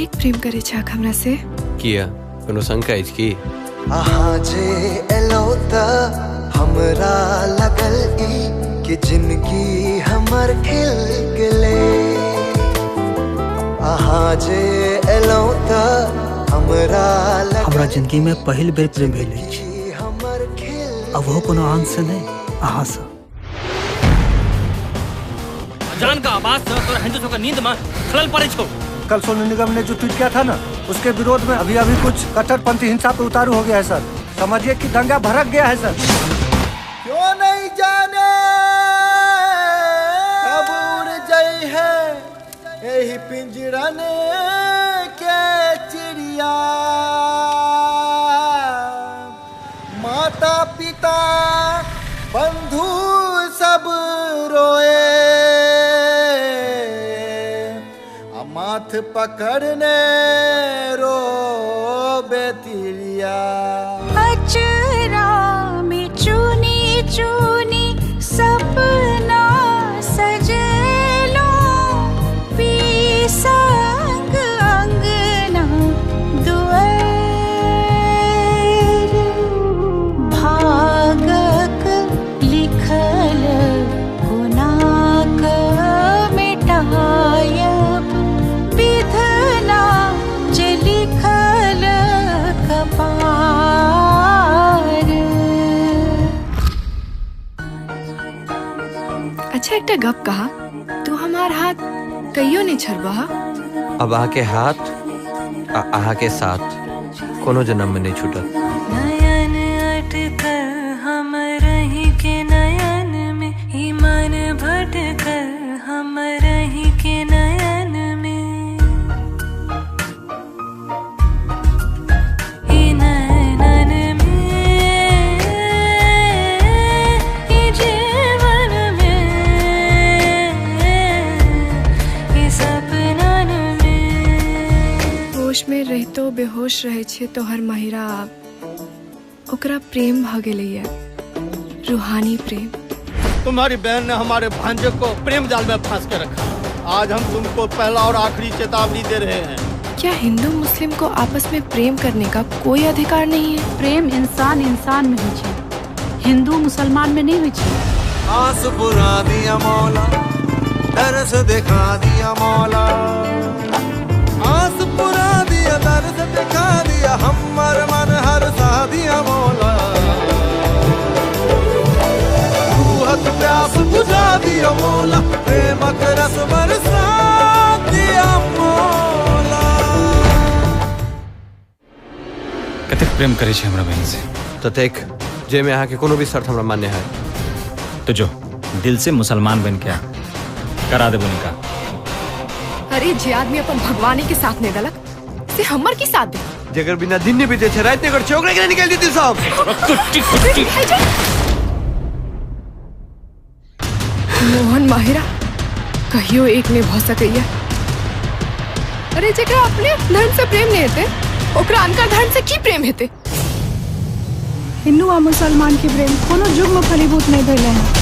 एतेक प्रेम करे छाक हमरा से? किया कोनो शंका अछि की? अहाँ जे एलौ त हमरा लगल ई कि जिंदगी हमर खिल गेलै। अहाँ जे एलौ त हमरा लगल हमरा जिंदगी में पहिल बेर प्रेम भेल अछि। हमर खिल आ ओहो कोनो आन से नहीं, अहाँ से। अजान का आवाज से तोरा हिंदू सबके नींद में खलल पड़े छौ। कल सोनू निगम ने जो ट्वीट किया था ना, उसके विरोध में अभी अभी कुछ कट्टरपंथी हिंसा पे उतारू हो गया है सर। समझिए कि दंगा भड़क गया है सर। क्यों नहीं जाने कब उड़ जाई है यही पिंजरा ने के चिड़िया। माता पिता बंधु सब रोए, माथ पकड़ने रो बेतिरिया। अचरा में चुनी चुनी सपना सजेलो, पीसंग अंगना दुआर, भागक लिखल गुनाक मिटायब, विधना जे लिखल कपार। अच्छा एकटा गप कहा, तू हमार हाथ कहियो नहीं छड़बह? अब अहाँ के हाथ आ अहाँ के साथ कोनो जन्म में नहीं छूटत। नयन अटकल हम रही के नयन में, ई मन भटकल हम रही के नयन में। ई नयनन में ई जीवन में ई सपनन में। होश में रहितो बेहोश रहे छे तोहर महिरा आब, ओकरा प्रेम भ गेलैया, रूहानी प्रेम। तुम्हारी बहन ने हमारे भांजे को प्रेम जाल में फांस के रखा। आज हम तुमको पहला और आखिरी चेतावनी दे रहे हैं। क्या हिंदू मुस्लिम को आपस में प्रेम करने का कोई अधिकार नहीं है? प्रेम इंसान इंसान में होइ छै, हिंदू मुसलमान में नहीं होइ छै। आस पुरा दिया मौला, दरस दिखा दिया मौला। आस पुरा दिया, दरस दिखा दिया, हमर मन हर सा दिया मौला। रूहक प्यास बुझा दिया मौला, प्रेमक रस बरसा दिया मौला। कतेक प्रेम करे छै हमरा बहिन से? ततेक जाहिमे अहाँके कोनो भी शर्त हमरा मान्य है। तो जो दिल से मुसलमान बन के आ, करा देबो निकाह। अरे जे आदमी अपन भगवानी के साथ नहीं दलक से हमर की साथ दे। जगर बिना दिन नहीं बीते छै रात नहीं कर छै, ओकरा के निकाल देती साहब। कुट्टी कुट्टी। मोहन माहिरा कहियो एक नहीं भ सकैया। अरे जेकरा अपने धर्म से प्रेम नहीं हेतै, ओकरा अनकर धर्म से की प्रेम हेतै? हिंदू आ मुसलमान के प्रेम कोनो युग में फलीभूत नहीं भेलै हँ।